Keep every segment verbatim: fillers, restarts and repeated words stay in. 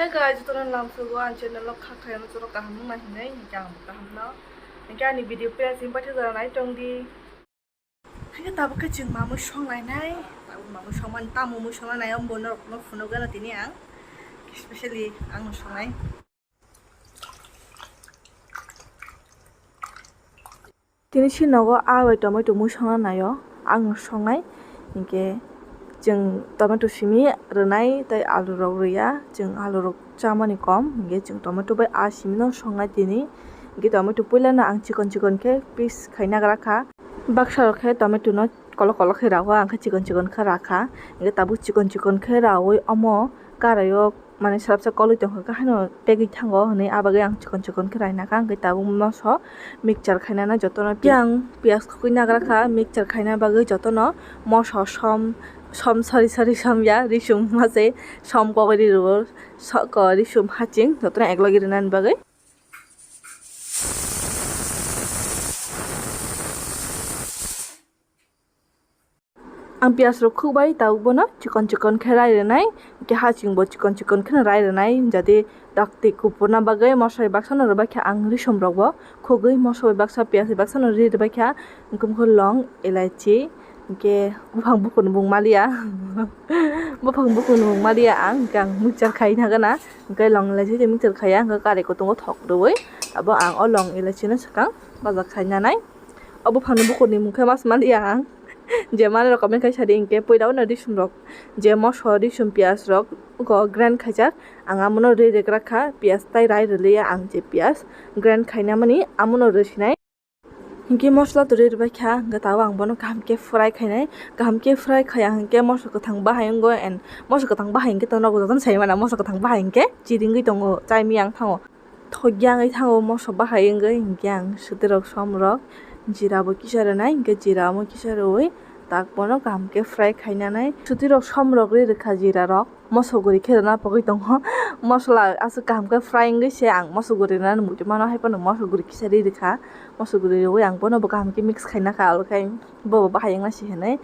Hey guys, jotono lamsogo ang channel o kha khaiyano choro kaham wngna hinwi, hinkhe ang bo kaham no. Hinkhe ani video page ni paithak jora nai tong di. Hinkhe tabuk khe chwng mamui song lainai. Tabuk mamui songmani tamo mui songna nai, ang bono rokno phunukgano tini ang. Specially ang no songnai. Tini si nogo a bai tomato mui songna naio, ang songnai. Hinkhe chwng tomato simi rwnai tei alu rok rwya, chwng alu rok chamani kom, hinkhe chwng tomato bai a simi no songnai tini. Hinkhe tomato puila no ang chikon chikon khe piece khaina gra kha. Baksa rok khe tomato no kolok kolok khe rago, ang khe chikon chikon khe rakha. Hinkhe tabuk chikon chikon khe raui omo karai o mane salsa koloi tongkha, haino pegwi thango hinwi, ah bagwi ang chikon chikon khe raina kha. Hinkhe tabuk moso mixture khainani jotono yang piyaj khogwi nagra kha, mixture khaina bagwi jotono moso som, som, sorry, sorry, som ya, risum mase som kogwi ri rwo, so-, ko risum haching jotono eklogi rinani bagwi. Ang piyaj rok khukbai tabuk bono chikon chikon khe rai rwnai, hinkhe haching bo chikon chikon kheno rai rwnai, jate dakti kupurna bagwi moso bai baksa no rwbaikha ang risum rok bo khugwi moso bai baksa piyaj bai baksa no ri rwbaikha, hinkhe long, elaichi, hinkhe buphang bukur ni mung maliya, buphang bukur ni mung maliya ang, hinkhe ang mixture khai nagana, hinkhe long elaichi mixture khaiya, hinkhe karai kutungo thok rwui abo ang o long elaichi no swkang baja khainanai. O buphangni bukurni mung khe mas maliya ang. Je manwi rok comment khai sadi hinkhe puila o no risum rok je moso risum piyaj rok go grind khaijak ang amono ri rwgra kha piyaj tai rai rwliya ang je piyaj grind khainamani amono rwsinai. Hinkhe mosla to ri rwbaikha hinkhe tabuk ang bono kaham khe fry khainai kaham khe fry khaiya hinkhe moso kwthang bahai wngo and moso kwthang bahai hinkhe to nogo jotono sai mano moso kwthang bahai hinkhe chiringwi tongo chai miyang thango. Thokya wngwi thango moso bahai wngwi, hinkhe ang swtwi rok som rok jira bo kisa rwnai, hinkhe jira omo kisa rwui tak bono kaham khe fry khainani. Swtwi rok som rok ri rwkha jira rok, moso guri khe rwna pogwi tongo. Mosola aswk kaham khe fry wngwi se ang moso guri rwnani muitu mano, hai phano moso guri kisa ri rwkha. Moso guri rwui ang bono bo kaham khe mix khaina kha, abo khai bo bo bahai wngna se hinwi.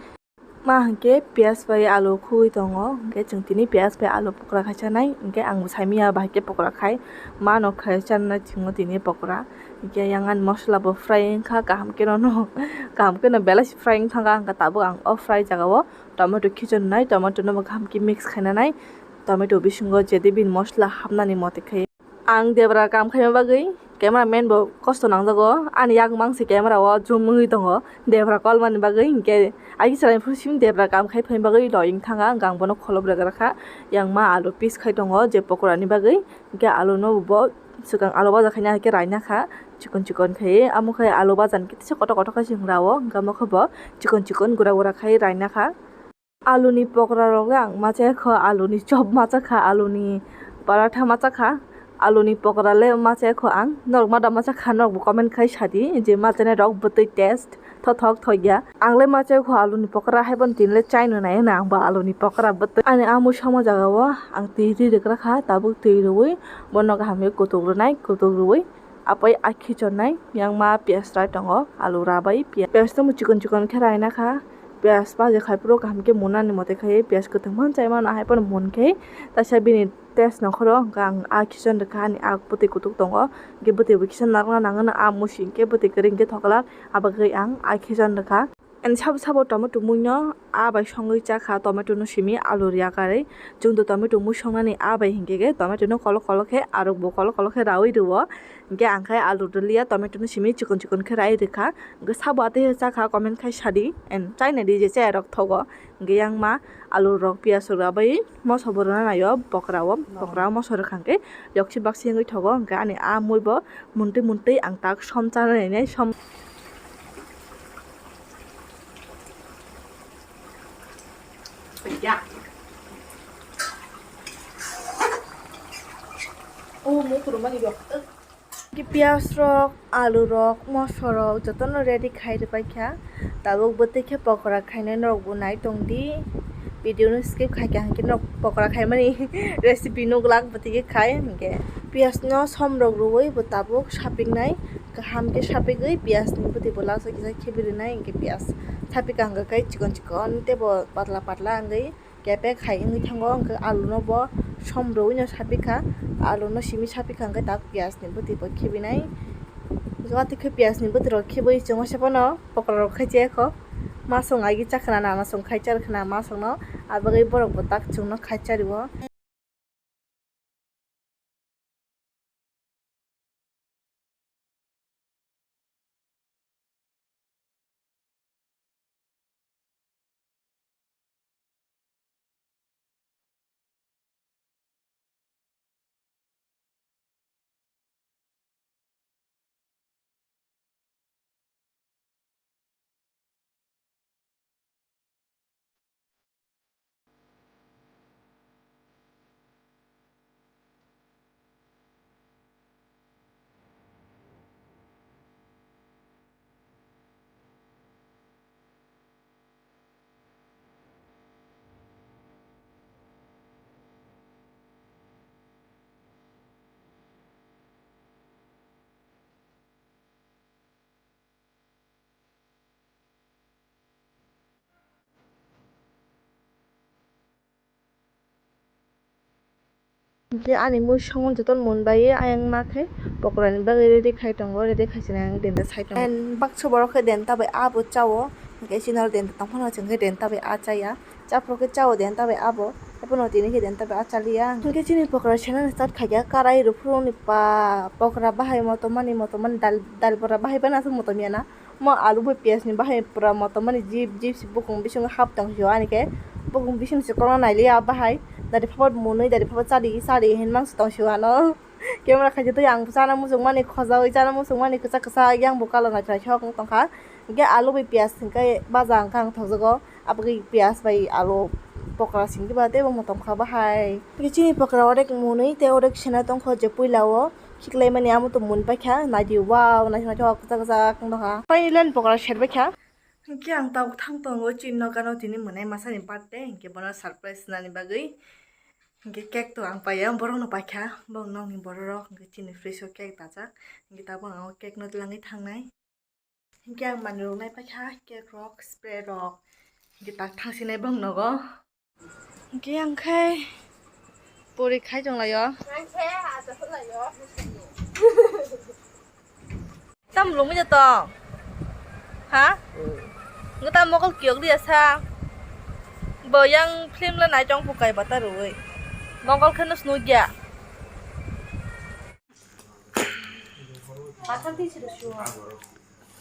Ma hinkhe piyaj bai alu khugwi tongo, hinkhe chwng tini piyaj bai alu pokra khai chanai, hinkhe ang bo saimanya bahai khe pokra khai mano khai chanai chwngno tini pokra. Hinkhe yang ani mosola bo fry wngkha kaham kheno no, kaham kheno belai se fry wngthangkha, hinkhe tabuk ang o fry jagao tomato khichonai, tomato no bo kaham khe mix khainanai, tomato bisingo jede bini mosola hapnani mote khai. Ang debra kam khaima bagwi camera man bo kosto nangjago, ani yakung mangse camera o zoom wngwi tongo debra kolmani bagwi, hinkhe aiki chwrai phuru simi debra kam khai phaima bagwi loi wngthang ang, ang bono kholop rwgra kha. Yang ma alu piece khai tongo je pokora ni bagwi, hinkhe alu no bo swkang alu baja khaina hai khe raina kha chikon chikon khai, amo khai alu baja ni kisa kotor kotor khai se wng rwo, hinkhe amo khe bo chikon chikon gura gura khai raina kha. Aluni pokora rok le ang ma chaya kho, aluni chop ma chakha, aluni paratha ma chakha, aluni pokora le ma chaya kho ang. Norok ma da ma chakha, norok bo comment khai sadi je ma chanai rok bwtwi taste thothok thokya. Ang le ma chaya kho aluni pokora, hai bono tini le chai no nai na ang bo aluni pokora bwtwi. Ani amui sama jaga o ang twi ri rwgra kha, tabuk twi rwui bono kaham khe kutuk rwnai, kutuk rwui. Apai a khichonai yang ma piyaj rai tongo, alu rabai piyaj, piyaj tamo chikon chikon khe raina kha. Piyaj baji khai phuru kaham khe munani mote khai piyaj kwthwng phano chai mano, hai phano mun khe taisa bini taste nongkhoro hwnkhe ang a khichon rwkha, ani a bwtwi kutuk tongo, hwnkhe bwtwi bo kisa narwkna nangano, a musi hwnkhe bwtwi kwrwi hwnkhe thoklak, abagwi ang a khichon rwkha. And sabo sabo tomato mui no a bai songwi chakha, tomato no simi alu riya karwi. Chwng do tomato mui songnani a bai hinkhe khe tomato no kolok kolok khe arok bo kolok kolok khe raui rwo. Hinkhe ang khai alu rwliya, tomato no simi chikon chikon khe rai rwkha. Hinkhe sabo atwi chakha comment khai sadi and chaina di je chaya rok thogo. Hinkhe yang ma alu rok piyaj rok rabai moso bo rwna naio pokora o, pokora o moso rwkha hinkhe yoksi baksi wngwi thogo. Hinkhe ani a mui bo muntwi muntwi ang tak som chana nainai som. Ki piyaj rok, alu rok, moso rok jotono ready khai rwbaikha. Tabuk bwtwi khe pokora khainai norok bo nai tong di. Video no skip khaikha hinkhe norok pokora khaimani recipe nuglak bwtwi khe khai hinkhe. Piyaj no som rok rwui bo tabuk sapiknai. Kaham khe sapigwi piyaj ni bwtwi bo lasa kisa khibirinai hinkhe piyaj sapikha hinkhe chikon chikon tei bo patla patla wngwi Kepek hai wngwi thango, hwnkhe aluno bo som rwino sapikha, aluno simi sapikha, hwnkhe tak piyajni bwtwi bo khibinai. Watwi khe piyajni bwtwi rok khibwi chwngno se phano pokora rok khai chaya kho. Masong agi chakhna nana song khai char khna masongno, abagwi borok bo tak chwngno khai chario. Hwnkhe ani mui songmani jotono mun bai ayang ma khe pokorani bagwi ready khai tongo, ready khai sini ang denta sai tongo. And baksa borok khe denta bai abo chao, hwnkhe chini oro denta tong phano chwng khe denta bai a chaya, chaphuru khe chao denta bai abo, tei bono tini khe denta bai a chaliya. Hwnkhe chini pokora senani start khaikha, karai rwphuru ni pa pokora bahai motom mani, motom mani dal, dal bora bahai phano aswk motom ya na. Mo alu bai piyaj ni bahai pura motom mani jip jip se bukung bisingo hap tong sio ani khe. Bukung bising se kono nailiya bahai. Dari phaba monwi dari phaba chali chali hinmang se tong sio ano. Camera khaisa twi ang chana muchung mani khojaui chana muchung mani kwchak kwchak yang bo colour naithok naithok wng tongkha. Hwnkhe alu bai piyaj hwnkhe baja hwnkhe ang thokjago. Aboni piyaj bai alu pokora singkhe ba teibo motom kha bahai. Hwnkhe chini pokora orek monwi tei orek sena tongkho je puila o. Khiklaimani amo to mun paikha, naidi wow, naithok naithok kwchak kwchak wng tongkha. Finally ani pokora serbaikha. Hwnkhe ang tabuk thang tongo chini nokano tini mwnai masani birthday, hwnkhe bono surprise nani bagwi. Hwnkhe cake to ang paiya, borokno paikha, bong nokni bororok, hwnkhe chini fridge o cake dajak, hwnkhe tabuk ang o cake no twlangwi thangnai. Hwnkhe ang manwi rok naipaikha, cake rok, spray rok, hwnkhe tak thangsinai bong nogo. Hwnkhe ang khe pori khai tonglaio. Tam lungwi jato. Ha? Ngi tam mokol kiyok liya sa. Bo yang film la nai chong pukai bata rui. Mokol kheno snugya.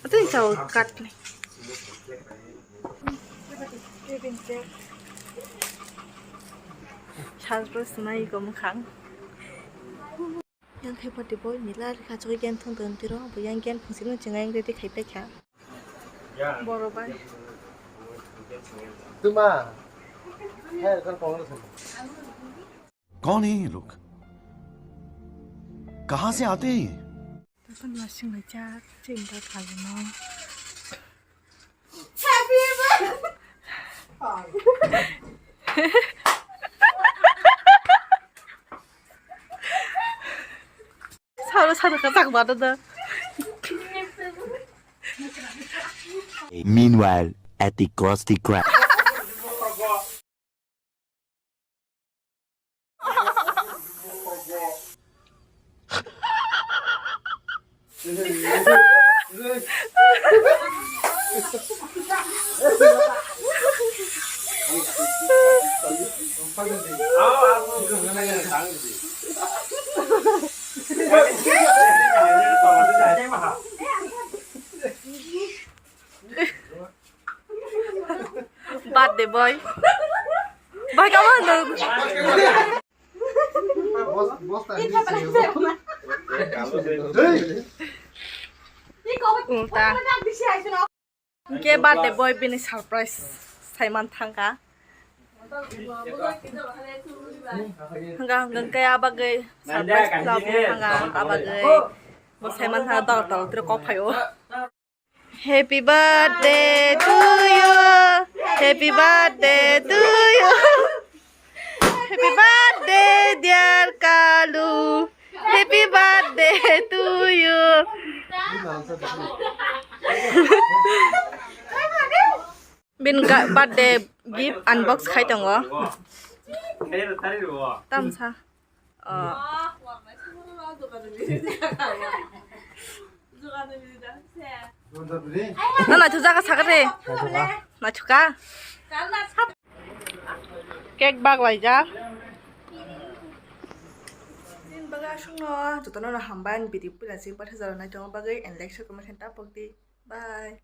Atun chao kat ni. Salbro sinai gom khang. Yang khai pati boy ni la rikha choi gen thung tong tiro, bo yang gen phung sino chinga yang ready khai paikha. Boro bai. Tuma. Hai kan kong lo. कौन है ये लोग? कहाँ से आते हैं ये? Tokon masing bai jak, chini ta phalmo. Salo salo ka tak bada da. Meanwhile, at the Krusty Krab. Birthday boy. Boy, come on, dude. Ulta. Hwnkhe birthday boy bini surprise saiman thangkha. Hwnkha hwnkhe abagwi surprise khwlamo thangkha abagwi. Bo saiman thangkha dol dol tei kok phaio. Happy birthday to you. Happy birthday to you. Happy birthday, dear Kalu. Happy birthday to you. Bin ga-, birthday Gift unbox khai tongo. Tamsa. Oh. No, naithok jaga sakha de. Naithok ka? Cake bag laijak. Tin bagwi aswkno jotono no hambai, ani video puila si pathajalo naitongma bagwi, and like, share, comment khe tapok di. Bye.